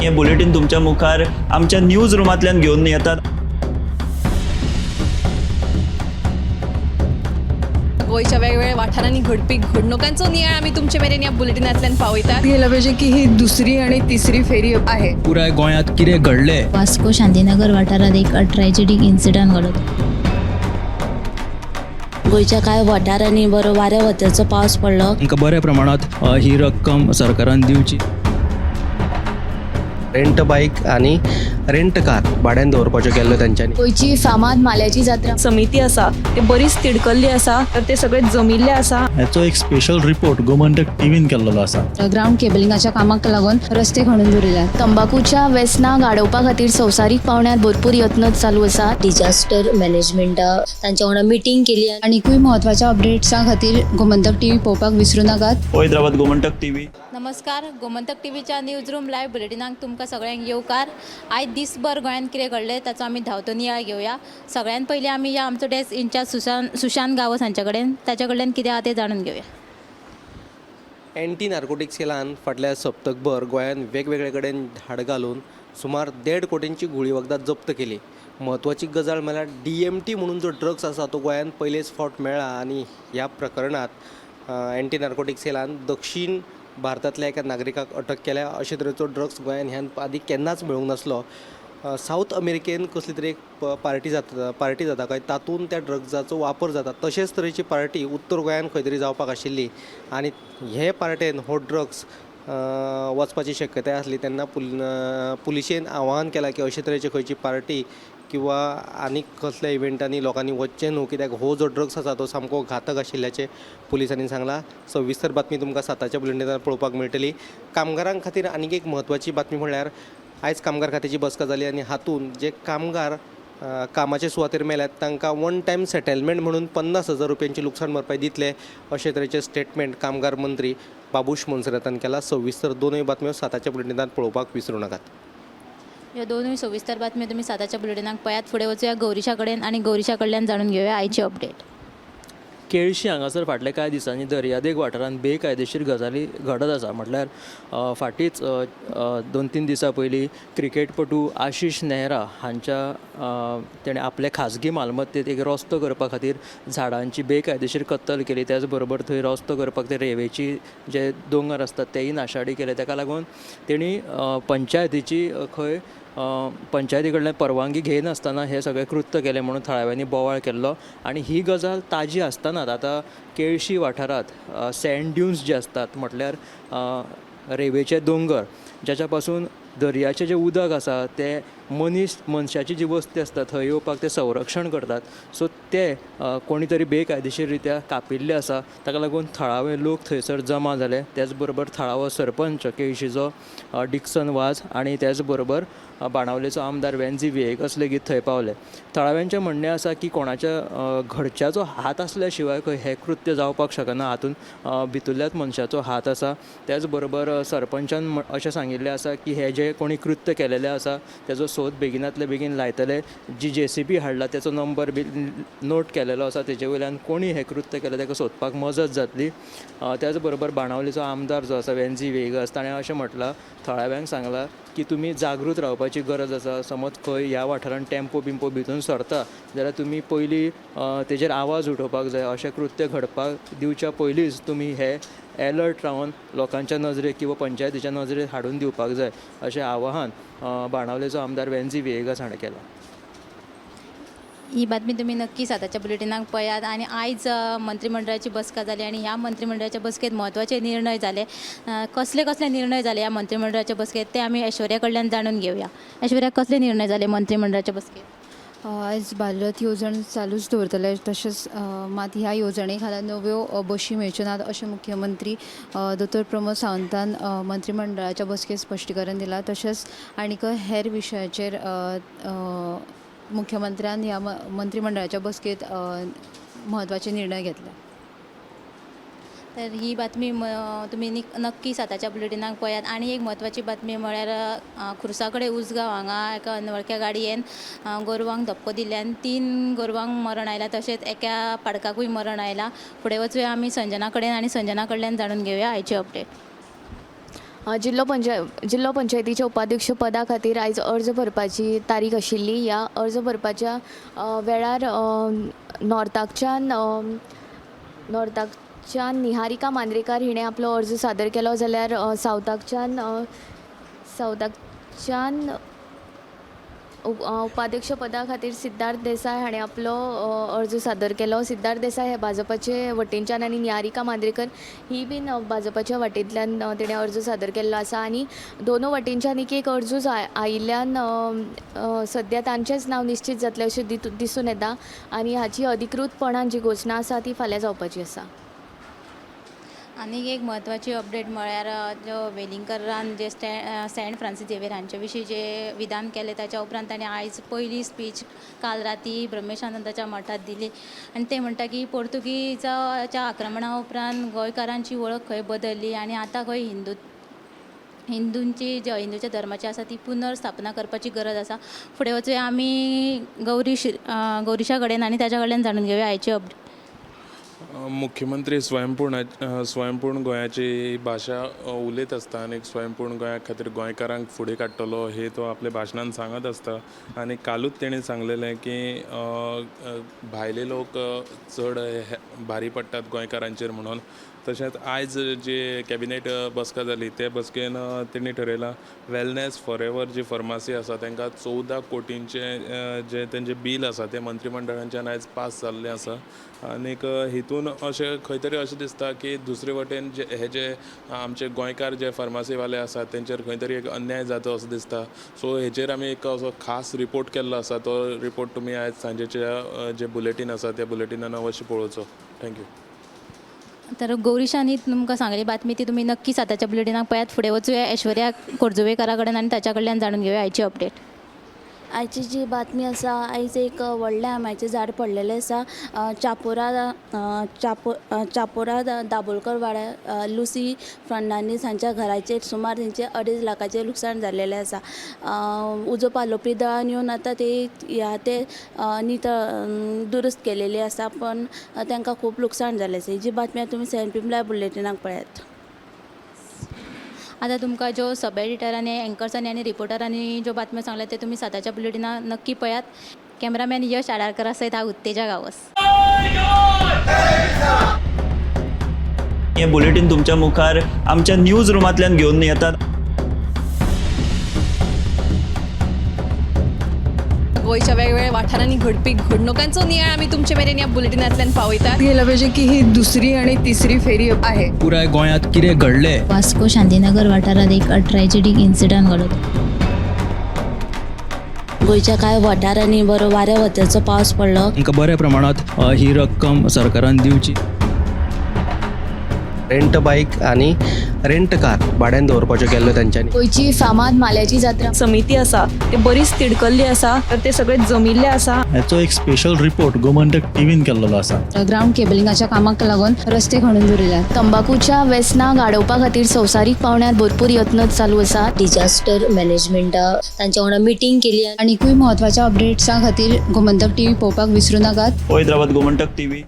हें बुलेटीन तुमच्या मुखार आमच्या न्यूज रुमांतल्यान घेवन येतात. गोंयच्या वेगवेगळ्या वाठारांनी घडपी घडणुकांचो नियाळ आमी तुमचे मेरेन ह्या बुलेटिनांतल्यान पावयतात. गेलं पाहिजे की ही दुसरी आणि तिसरी फेरी आहे. पुराय गोंयांत कितें घडलें. वास्को शांतीनगर वाठारांत एक ट्रॅजेडीक इन्सिडंट घडलो. गोंयच्या कांय वाठारांनी बरो वाऱ्या वताचो पावस पडलो. तांकां बऱ्या प्रमाणांत ही रक्कम सरकारान दिवची. रेंट बायक आनी रेंट कार भाड्यान दवरपाच्यो केल्ल्यो तेंच्यांनी. गोंयची फामाद माल्याची जात्रा. समिती आसा ते बरीच तिडकल्ली आसा, तर ते सगळे जमिल्ले आसा. हाचो एक स्पेशल रिपोर्ट गोमंतक टीव्हीन केल्लो आसा. ग्रावंड केबलिंगाच्या कामाक लागून रस्ते खणून दवरिल्यात. तंबाकूच्या वेसनाक आडोवपा खातीर संवसारीक पावंड्यार भरपूर यत्न चालू आसा. डिजास्टर मॅनेजमेंटा तांच्या वांगडा मिटींग केली. आनिकूय म्हत्वाच्या अपडेट्सां खातीर गोमंतक टीव्ही पळोवपाक विसरूं नाकात. पळयत रावात गोमंतक टीव्ही. नमस्कार, गोमंतक टीव्हीच्या न्यूज रूम लायव्ह बुलेटिनाक तुमकां सगळ्यांक येवकार. आयज दीसभर गोंयांत कितें घडलें ताचो आमी धांवतो नियाळ घेवया. सगळ्यान पयलीं आमी या आमचो डेस्क इन्चार्ज सुशांत गांवस हांचे कडेन, ताच्या कडल्यान कितें आहा तें जाणून घेवया. एंटी नार्कोटिक्स सेलान फाटल्या सप्तकभर गोंयांत वेगवेगळे कडेन धाड घालून सुमार 1.5 कोटींची गुळी वखदां जप्त केली. म्हत्वाची गजाल म्हळ्यार DMT म्हणून जो ड्रग्स आसा तो गोंयांत पयलेच फावट मेळ्ळा आनी ह्या प्रकरणांत एंटी नार्कोटिक्स सेलान दक्षीण भारतांतल्या एका नागरिकाक अटक केल्या. अशे तरेचो ड्रग्स गोंयांत ह्यान आदीं केन्नाच मेळूंक नासलो. सावथ अमेरिकेन कसली तरी एक पार्टी जाता खंय, तातूंत त्या ड्रग्साचो वापर जाता. तशेंच तरेची पार्टी उत्तर गोंयांत खंय तरी जावपाक आशिल्ली आनी हे पार्टेन हो ड्रग्स वचपाची शक्यताय आसली. तेन्ना पुलिशेन आवाहन केलां की अशे तरेची खंयची पार्टी किंवा आनीक कसल्या इवेंटांनी लोकांनी वचचें न्हू, कित्याक हो जो ड्रग्स आसा तो सामको घातक आशिल्ल्याचें पुलिसांनी सांगलां. सविस्तर बातमी तुमकां 7च्या बुलेटिनान पळोवपाक मेळटली. कामगारां खातीर आनीक एक म्हत्वाची बातमी म्हळ्यार आयज कामगार खात्याची बसका जाली आनी हातूंत जे कामगार कामाचे सुवातेर मेल्यात तांकां वन टायम सेटलमेंट म्हणून 50,000 रुपयांची लुकसाण भरपाय दितले अशे तरेचें स्टेटमेंट कामगार मंत्री बाबूश मोन्सेरातान केला. सविस्तर दोनूय बातम्यो 7च्या बुलेटिनांत पळोवपाक विसरूं नाकात. ह्यो दोनूय सविस्तर बातम्यो तुमी 7च्या बुलेटिनाक पळयात. फुडें वचुया गौरीशा कडेन आनी गौरीशा कडल्यान जाणून घेवया आयची अपडेट. केळशी हांगासर फाटल्या कांय दिसांनी दर्यादेग वाठारांत बेकायदेशीर गजाली घडत आसा. म्हटल्यार फाटींच 2-3 दिसां पयलीं क्रिकेटपटू आशिश नेहरा हांच्या तेणें आपले खाजगी मालमत्तेंत एक रस्तो करपा खातीर झाडांची बेकायदेशीर कत्तल केली. त्याच बरोबर थंय रस्तो करपाक ते रेंवेची जे दोंगर आसतात तेय नाशाडी केले. ताका लागून तेणी पंचायतीची खंय पंचायती कडल्यान परवानगी घेयनासतना हें सगळें कृत्य केलें म्हणून थळाव्यांनी बोवाळ केल्लो. आनी ही गजाल ताजी आसतनाच आतां केळशी वाठारांत सँड ड्युन्स जे आसतात, म्हटल्यार रेंवेचे दोंगर, ज्याच्या पासून दर्याचें जें उदक आसा तें मनशाची जी वस्ती आसता थंय येवपाक तें संरक्षण करतात. सो ते कोणी तरी बेकायदेशीर रित्या कापिल्ले आसा. ताका लागून थळावे लोक थंयसर जमा जाले. त्याच बरोबर थळावो सरपंच केळशीचो डिक्सन वाज आनी त्याच बरोबर बाणावलेचो आमदार वेन्झी व्हिएगस लेगीत थंय पावले. थळाव्यांचें म्हणणें आसा की कोणाच्या घरच्याचो हात आसल्या शिवाय खंय हें कृत्य जावपाक शकना, हातूंत भितुरल्याच मनशाचो हात आसा. त्याच बरोबर सरपंचान अशें सांगिल्लें आसा की हें जें कोणी कृत्य केलेलें आसा तेजो सोद बेगिनातले बेगीन लायतले. जी JCB हाडला तेचो नंबर बी नोट केलेलो आसा, तेजे वयल्यान कोणी हें कृत्य केलें ताका सोदपाक मजत जातली. त्याच बरोबर बाणावलेचो आमदार जो आसा वेन्झी व्हिएगस ताणें अशें म्हटलां, थळाव्यांक सांगलां की तुमी जागृत रावपाची गरज आसा. समज खंय ह्या वाठारांत टेम्पो बिम्पो भितून सरता जाल्यार तुमी पयलीं तेजेर आवाज उठोवपाक जाय. अशें कृत्य घडपाक दिवच्या पयलींच तुमी हे एलर्ट रावन लोकांच्या नजरेक किंवा पंचायतीच्या नजरेक हाडून दिवपाक जाय अशें आवाहन बाणावलेचो आमदार वेन्झी व्हिएगस हाणें केलां. ही बातमी तुमी नक्की 7च्या बुलेटिनाक पळयात. आनी आयज मंत्रिमंडळाची बसका जाली आनी ह्या मंत्रिमंडळाच्या बसकेंत म्हत्वाचे निर्णय जाले. कसले कसले निर्णय जाले ह्या मंत्रिमंडळाच्या बसकेंत ते आमी ऐश्वर्या कडल्यान जाणून घेवया. ऐश्वर्या, कसले निर्णय जाले मंत्रिमंडळाच्या बसकेंत? आयज भारत येवजण चालूच दवरतले, तशेंच मात ह्या येवजणे खाला नव्यो बशी मेळच्यो नात अशें मुख्यमंत्री दोतोर प्रमोद सावंतान मंत्रिमंडळाच्या बसकेंत स्पश्टीकरण दिलां. तशेंच आनीक हेर विशयाचेर मुख्यमंत्र्यान ह्या मंत्रिमंडळाच्या बसकेंत म्हत्वाचे निर्णय घेतले. तर ही बातमी तुमी नक्की 7च्या बुलेटिनाक पळयात. आनी एक म्हत्वाची बातमी म्हळ्यार खुर्सा कडेन उसगांव हांगा एका अनवळख्या गाडयेन गोरवांक धपको दिल्ल्यान 3 गोरवांक मरण आयलां, तशेंच एका पाडकाकूय मरण आयलां. फुडें वचुया आमी संजना कडेन आनी संजना कडल्यान जाणून घेवया आयची अपडेट. जिल्लो पंचायतीच्या उपाध्यक्ष पदा खातीर आयज अर्ज भरपाची तारीख आशिल्ली. ह्या अर्ज भरपाच्या वेळार नॉर्थाकच्यान निहारिका मांद्रेकार हिणें आपलो अर्ज सादर केलो, जाल्यार सावथाकच्यान उपाध्यक्ष पदा खातीर सिद्धार्थ देसाय हाणें आपलो अर्ज सादर केलो. सिद्धार्थ देसाय हे भाजपाचे वटेनच्यान आनी निहारिका मांद्रेकर ही बीन भाजपाच्या वाटेंतल्यान तिणें अर्ज सादर केल्लो आसा आनी दोनूय वटेनच्यान एक एक अर्जूच आयिल्ल्यान सद्या तांचेंच नांव निश्चीत जातलें अशें दिसून येता आनी हाची अधिकृतपणान जी घोशणा आसा ती फाल्यां जावपाची आसा. आनीक एक म्हत्वाची अपडेट म्हळ्यार जो वेलिंगकरान जे सेंट फ्रांसीस झेवियर हांचे विशीं जे विधान केलें ताच्या उपरांत ताणें आयज पयली स्पीच काल राती ब्रह्मेशानंदाच्या मठांत दिली आनी ते म्हणटा की पोर्तुगीजाच्या आक्रमणा उपरांत गोंयकारांची वळख खंय बदल्ली आनी आतां खंय हिंदूंची जे हिंदूच्या धर्माची आसा ती पुनर्स्थापना करपाची गरज आसा. फुडें वचूया आमी गौरीशा कडेन आनी ताच्या कडल्यान जाणून घेवया आयची अपडेट. मुख्यमंत्री स्वयंपूर्ण गोंयाची भाशा उलयत आसता आनी स्वयंपूर्ण गोंया खातीर गोंयकारांक फुडें काडटलो हे तो आपल्या भाशणान सांगत आसता. आनी कालूच तेणें सांगलेलें की भायले लोक चड भारी पडटात गोंयकारांचेर म्हणून. तशेंच आयज जी कॅबिनेट बसका जाली ते बसकेन तेणी ठरयलां वेलनेस फॉर एवर जी फार्मासी आसा तांकां 14 कोटींचें जें तेंचें बील आसा तें मंत्रीमंडळाच्यान आयज पास जाल्लें आसा. आनीक हितून अशें खंय तरी अशें दिसता की दुसरे वटेन जे हे जे आमचे गोंयकार जे फार्मासीवाले आसात तेंचेर खंय तरी एक अन्याय जाता असो दिसता. सो हेचेर आमी एक असो खास रिपोर्ट केल्लो आसा, तो रिपोर्ट तुमी आयज सांजेच्या जे बुलेटीन आसा त्या बुलेटिनान अवश्य पळोवचो. Thank you. तर गौरीशानी तुमकां सांगली बातमी ती तुमी नक्कीच आतांच्या बुलेटिनाक पळयात. फुडें वचूया ऐश्वर्या खोर्जुवेकरा कडेन आनी ताच्या कडल्यान जाणून घेवया आयची अपडेट. आयची जी बातमी आसा, आयज एक व्हडलें आंब्याचें झाड पडलेलें आसा चापोरा दाबोलकर वाड्यार लुसी फर्नांडीस हांच्या घराचेर सुमार तेंचें 2.5 लाखाचें लुकसाण जाल्लेलें आसा. उजो पालोवपी दळान येवन आतां ते नितळ दुरुस्त केलेली आसा, पण तांकां खूब लुकसाण जालें आसा. ही जी बातमी आसा तुमी 7 PM live बुलेटिनाक पळयात. आतां तुमकां ज्यो सब एडिटरांनी, एंकर्सांनी आनी रिपोर्टरांनी ज्यो बातम्यो सांगल्या त्यो तुमी 7च्या बुलेटिनाक नक्की पळयात. कॅमेरामॅन यश आडारकरा सयत हांव उत्तेजा गांवस. हें बुलेटीन तुमच्या मुखार आमच्या न्यूज रुमांतल्यान घेवन येतात. गोंयच्या वेगवेगळ्या वाठारांनी घडपी घडणुकांचो नियाळ आमी तुमचे मेरेन ह्या बुलेटिनांतल्यान पावयतात. गेला पाहिजे की ही दुसरी आणि तिसरी फेरी आहे. पुराय गोंयांत कितें घडलें वास्को शांतीनगर वाठारांत एक ट्रॅजेडीक इन्सिडंट घडलो. गोंयच्या कांय वाठारांनी बरो वाऱ्या वताचो पावस पडलो. तांकां बऱ्या प्रमाणांत ही रक्कम सरकारान दिवची. रेंट बायक आनी रेंट कार भाड्यान दवरपाच्यो केल्ल्यो तेंच्यांनी. गोंयची फामाद माल्याची जात्रा समिती आसा ते बरीच तिडकल्ली आसा, तर ते सगळे जमिल्ले आसा. हाचो एक स्पेशल रिपोर्ट गोमंतक टीव्हीन केल्लो आसा. ग्रावंड केबलिंगाच्या कामाक लागून रस्ते खणून दवरिल्यात. तंबाकूच्या वेसनाक आडोवपा खातीर संवसारीक पावंड्यार भरपूर यत्न चालू आसात. डिजास्टर मॅनेजमेंटा तांच्या वांगडा मिटींग केली. आनिकूय म्हत्वाच्या अपडेट्सां खातीर गोमंतक टीव्ही पळोवपाक विसरूं नाकात. पळयत रावात गोमंतक टीव्ही.